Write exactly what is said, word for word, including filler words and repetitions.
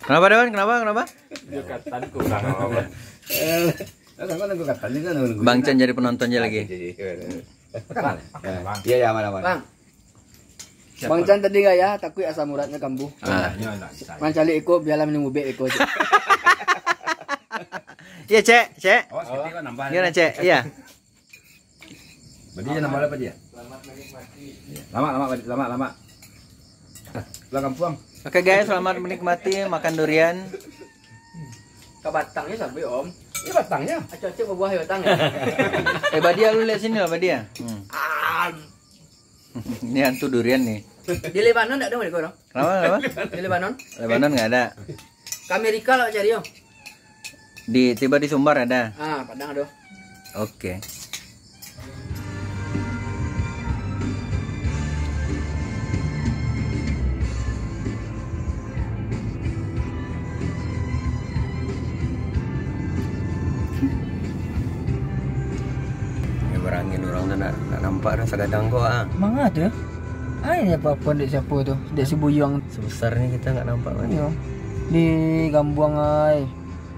Kenapa, Dewan? Kenapa? Kenapa? Dia katan kurang apa? Eh, kan kan aku kata ni kan nunggu. Bang Chan jadi penonton aja lagi. Iya, iya, aman, aman. Bang, Bang Chan tadi gaya, takut asam uratnya kambuh. Ah. Nyo nak sai. Mancalik iko, biarlah minum ubek iko. Iya, Cek, Cek. Awas, kita nambah. Gimana, Cek? Iya. Badi dia nambah apa dia? Lama, lama, lama, lama. Lah kampuang. Oke guys, selamat menikmati makan durian. Ka batangnya sampai om. Ini batangnya. Acok-acok buah batang ya. Eh, Badia, lu lihat sini lah, Badia. Hmm. Ini hantu durian nih. Di Lebanon tak ada mereka orang. Kenapa? Kenapa? Di Lebanon. Lebanon nggak ada. Ke Amerika lah cari yo. Di tiba di Sumbar ada. Ah, Padang ada. Oke. Ini berangin orang tu nak, nak nampak dah sagadang kau ah. Manga tu ya? Ai apa-apa dek siapa tu? Dek si Buyuang. Sebesar ni kita nggak nampak kan? Yo. Di Gambuang ai.